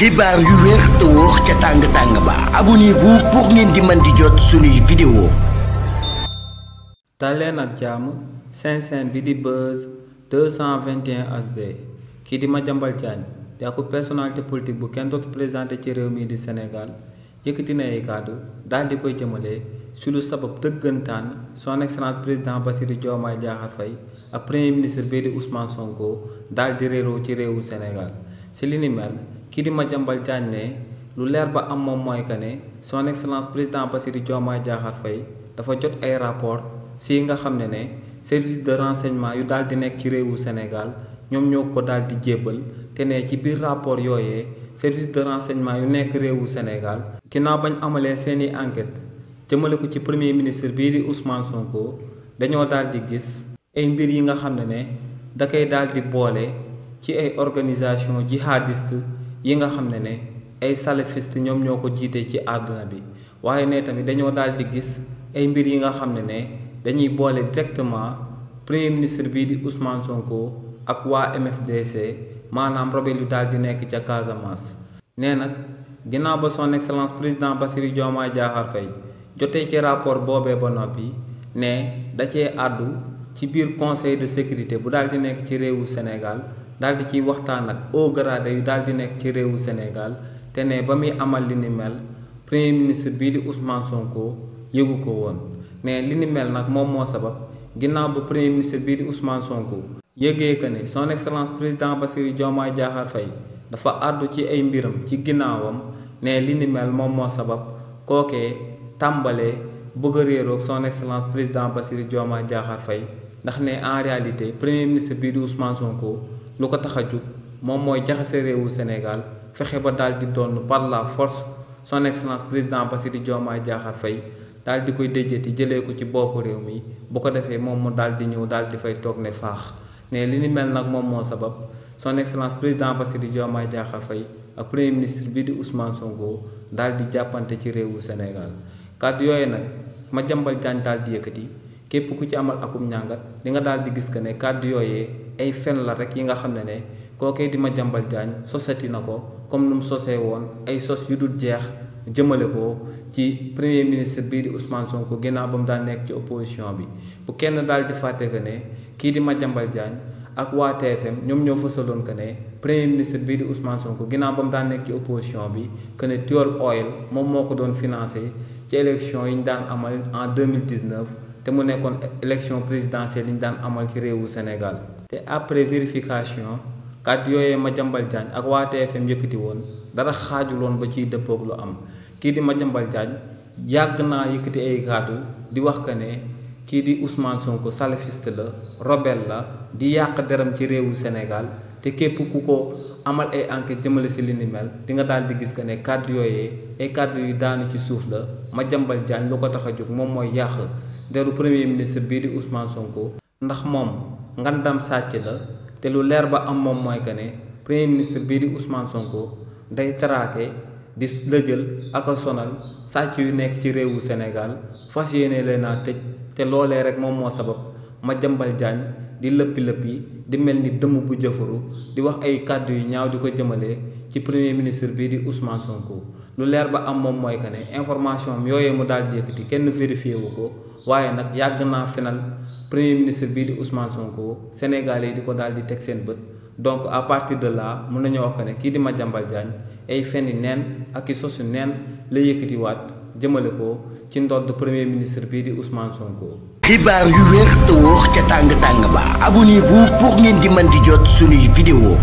xibaar yu wér te wóor ca tàng ba abonnez-vous pour ngeen di mën di jot suñuy vidéo. daleen ak jàmm seen bi di Buzz 221 HD kii di Madiambal Diagne di ak personnalité politique bu kenn dootu présenté ci réew mi di Sénégal yëkkati na ay kàddu daal di koy jëmale si lu sabab dëggantaan son excellence président Bassirou Diomaye Diakhar Faye ak premier ministre bii di Ousmane Sonko daal di réeroo ci réewu Sénégal si li ni mel kii di Madiambal Diagne ne lu leer ba am moom mooy que ne son excellence président Bassirou Diomaye Diakhar Faye dafa jot ay rapport si nga xam ne service de renseignement yu daal di nekk ci réewu Sénégal ñoom ñoo ko daal di jébbal te ne ci biir rapport yooyee service de renseignement yu nekk réewu Sénégal ginnaaw bañ amalee seeni enquête jëmale ko ci premier ministre bii di Ousmane Sonko dañoo daal di gis ay mbir yi nga xam ne da koy daal di boole ci ay organisation jihadiste yi nga xam ne ay salafiste ñoom ñoo ko jiite ci àdduna bi waaye ne tamit dañoo daal di gis ay mbir yi nga xam ne dañuy boole directement premier ministre bii di Ousmane Sonko ak waa MFDC maanaam rebelle yu daal di nekk ca Casamance. nee nag ginnaaw ba son excellence président Bassirou Diomaye Diakhar Faye jotee ci rapport boobee ba noppi ne da cee àddu ci biir conseil de sécurité bu daal di nekk ci réewu Sénégal daal di ciy waxtaan ak haut gradé yu daal di nekk ci réewu Sénégal te ne ba muy amal li ni mel premier ministre bii di Ousmane Sonko yëgu ko woon. mais li ni mel nag moom moo sabab ginnaaw ba premier ministre bii di Ousmane Sonko yëgee que ne son excellence président Bassirou Diomaye Diakhar Faye dafa àddu ci ay mbiram ci ginnaawam ne li ni mel moom moo sabab kookee tàmbalee bëgg a réeroog son excellence président Bassirou Diomaye Diakhar Faye ndax ne en réalité premier ministre bii di Ousmane Sonko lu ko tax a jug moom mooy jaxase réewu Sénégal fexe ba daal di doon par la force son excellence président Bassirou Diomaye Diakhar Faye daal di koy déjjati jëlee ko ci bopp réew mi bu ko defee moom mu daal di ñëw daal di fay toog ne faax ne li ni mel nag moom moo sabab son excellence président Bassirou Diomaye Diakhar Faye ak premier ministre bii di Ousmane Sonko daal di jàppante ci réewu Sénégal kàddu yooyu nag Madiambal Diagne daal di yëkkati képp ku ci amal akum ñàngat di nga daal di gis que ne kàddu yooyee ay fen la rek yi nga xam ne kookee di Madiambal Diagne sosati na ko comme nu mu sosee woon ay sos yu dul jeex jëmale ko ci premier ministre bii di Ousmane Sonko ginnaaw ba mu daan nekk ci opposition bi bu kenn daal di fàtte que ne kii di Madiambal Diagne ak waa TFM ñoom ñoo fësaloon que ne premier ministre bii di Ousmane Sonko ginnaaw ba mu daan nekk ci opposition bi que ne Tuol Oil moom moo ko doon financé ci élection yi ñu daan amal en 2019 te mu nekkoon élection présidentielle yi ñu daan amal ci réewu Sénégal. te après vérification kàddu yooyee Madiambal Diagne ak waa TFM yëkkati woon dara xaajuloon ba ciy dëppoog lu am kii di Madiambal Diagne yàgg naa yëkkati ay kàddu di wax que ne kii di Ousmane Sonko salafiste la rebelle la di yàq deram ci réewu Sénégal te képp ku ko amal ay enquête jëmale si li ni mel di nga daal di gis que ne kàddu yooyee ay kàddu yu daanu ci suuf la Madiambal Diagne lu ko tax a jóg moom mooy yàq deru premier ministre bii di Ousmane Sonko ndax moom ngandam sàcc la te lu leer ba am moom mooy que ne premier ministre bii di Ousmane Sonko day traqué di lëjël ak a sonal sàcc yu nekk ci réewu Sénégal fas yéene leen a tëj te loolee rek moom moo sabab Madiambal Diagne di lëppi di mel ni dëmm bu jëfuru di wax ay kàddu yu ñaaw di ko jëmale ci premier ministre bii di Ousmane Sonko lu leer ba am moom mooy que ne information am yooyee mu daal di yëkkati kenn vérifié wu ko waaye nag yàgg naa fenal premier ministre bii di Ousmane Sonko Sénégalais yi di ko daal di teg seen bët donc à partir de là mun nañoo wax que ne kii di Madiambal Diagne ay feni neen ak i sosu neen la yëkkatiwaat jëmale ko ci ndodd premier ministre bii di Ousmane Sonko. xibaar yu wér te wóor ca tàng ba abonnez-vous pour ngeen di mën di jot suñuy vidéo.